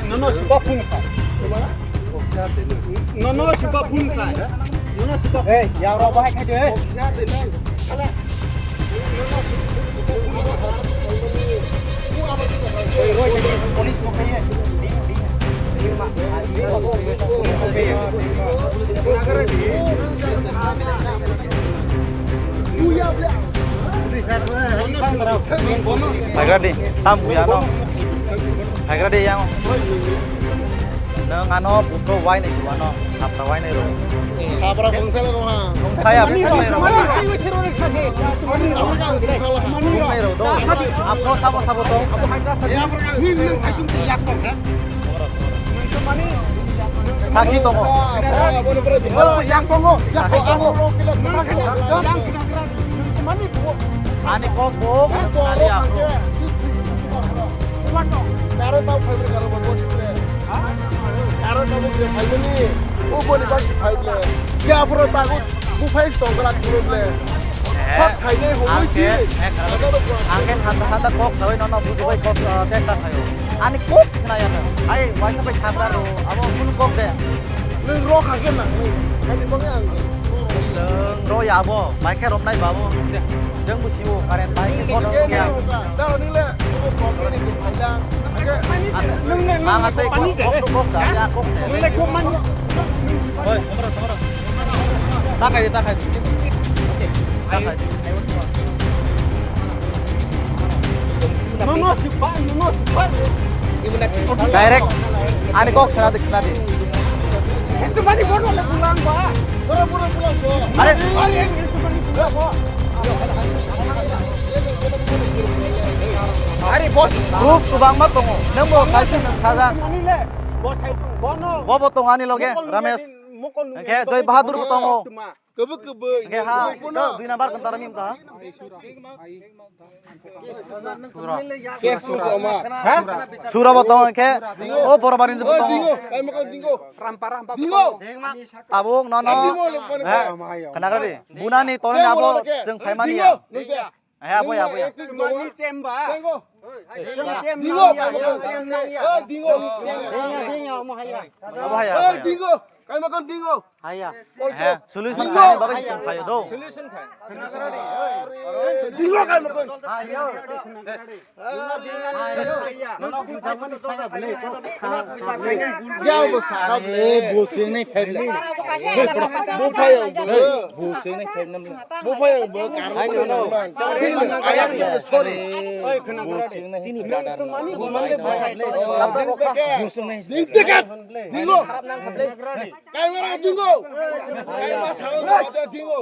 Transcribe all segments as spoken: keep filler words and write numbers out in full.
Nono, si bakun ka. Nono, si bakun ka. Nono, si bakun. Eh, ya, ro, bahai khai de, eh. Police mo khai, eh. Phaigra di, tam buya no. Phaigra di yang. Nang ano buto wai ni buano, apa wai ni ro. Abra bangsa le roha. Saya bangsa le roha. Abra kang bangsa le ha. Bangsa le ro do. Abro sabo sabo to. Sakhi tongo. Yang tongo. Yang tongo. Ani kok bo. Karo tau phaibrwi karo bo sukre. Karo tau bo phaibrwi ni. O boni bak phaibrwi. Ya phoro tago buphai tongkra phaibrwi. Sat khainai hobwi si. Angke thanda thanda kok sawi nono bujibai kok chesta khayo. Ani kok khnaya no. Ai waisa bai thagra ro. Abo kunu kok de. Nwng ro kha khe nang nai. Khaini bangwi ang. Nwng ro ya abo. Bai khe romnai babo. Jeng busiwo karen bai khe sono ya. Daro nile, obo problem ni phaila. Ang atei kok kok kok sa ya kok sa. Nile kok man. Oi, kamera kamera. Takai takai. Takai. No no si pai, no no si pai. Direct ani kok sana de kena de. Itu mani bono le pulang ba. Boro boro pulang so. Are. Itu mani pulang ba. Ari boss, proof kwbangma tongo. Nwng bo kaisa nwng sajak. Ani le, boss hai tu, bono. Bo bo tong ani loge, Ramesh. Mokol nung. Hingke Joy Bahadur bo tongo. Kebo kebo. Hingke ha, dui number kentara mim ta. Case mo ko ma. Ha? Sura bo tongo hingke. O Borobari bo tongo. Dingo, kai mokol dingo. Rampa rampa. Dingo. Tabuk no no. Dingo le kone. Ha? Kena kari. Bunani tone abo jeng phaimani ya. Dingo. Eh, apoya, apoya. Mani chemba. Dingo. Dingo. Dingo. Apoya, apoya. Dingo. Kai makan dingo. Haya. Eh, solution khai ni bagwi chwng phaio do. Solution khai. Dingo kai makan. Haya. Ya bo saka bo. Eh, bo sing nai phai le. Bo phai ang bo. Bo sing nai phai nam. Bo phai ang bo. Ai no no. Sorry. Bo sing nai. Chini brother. Bo sing nai. Dingo. Kai mara dingo. Kai ma sa dingo.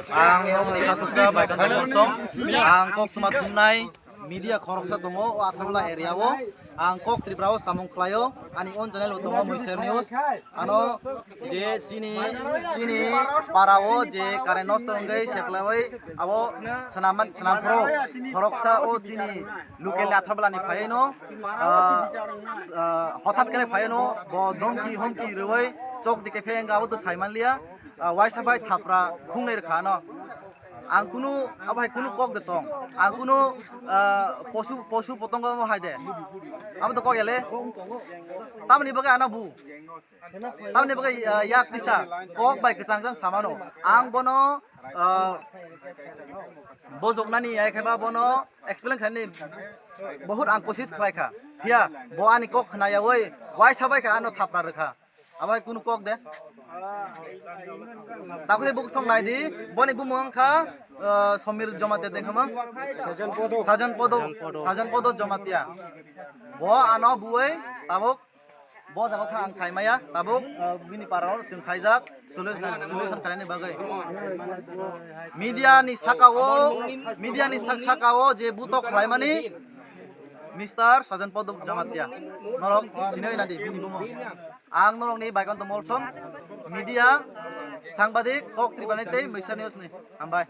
Ang Nongni Kasukcha bai Khanthai Monsong, ang kok tuma thumnai media khoroksa tongo o Atharmala area o. Ang kok Tripura o samung khlaio, ani own channel bo tongo Muiser News. Ano je chini, chini para o je current nosto wngwi seplaiwi abo swnam, swnam phoro khoroksa o chini local ni Atharmala ni phaiwi no, ah, ah, hothat khe phaiwi no bo domki homki rwwi chok dikhe phe wngkha abo to sai manliya. Ah, waisa bai thapra khungnai rwkha ano. Ang kunu, abo hai kunu kok de tong. Ang kunu, ah, posu, posu potongo mo hai de. Abo to kok yale. Tamni bagwi ano bu. Tamni bagwi, ah, yak tisa. Kok bai kwchang jang samano. Ang bono, ah, bojoknani ai khe ba bono explain khlaini. Bohut ang kosis khlai kha. Phiya bo ani kok khna yawi. Waisa bai kha ano thapra rwkha. Abo hai kunu kok de? Takoi buk song nai di, boni bumung wngkha, uh, Somir Jamatia dengkhama. Sajan Podo. Sajan Podo, Sajan Podo Jamatia. Bo ano buwai tabuk, bo jaga kha ang saimaya, tabuk, uh, bini para o tong khaijak, solution, solution khlaini bagwi. Media ni saka o, media ni sak-, saka o je butok khlaimani, Mister Sajan Podo Jamatia. Norok sinoi nadi bini bumung. Ang norokni Baikanto Molsom, media, sangbadik, kok tripani tei Meisa News ni. Hambai.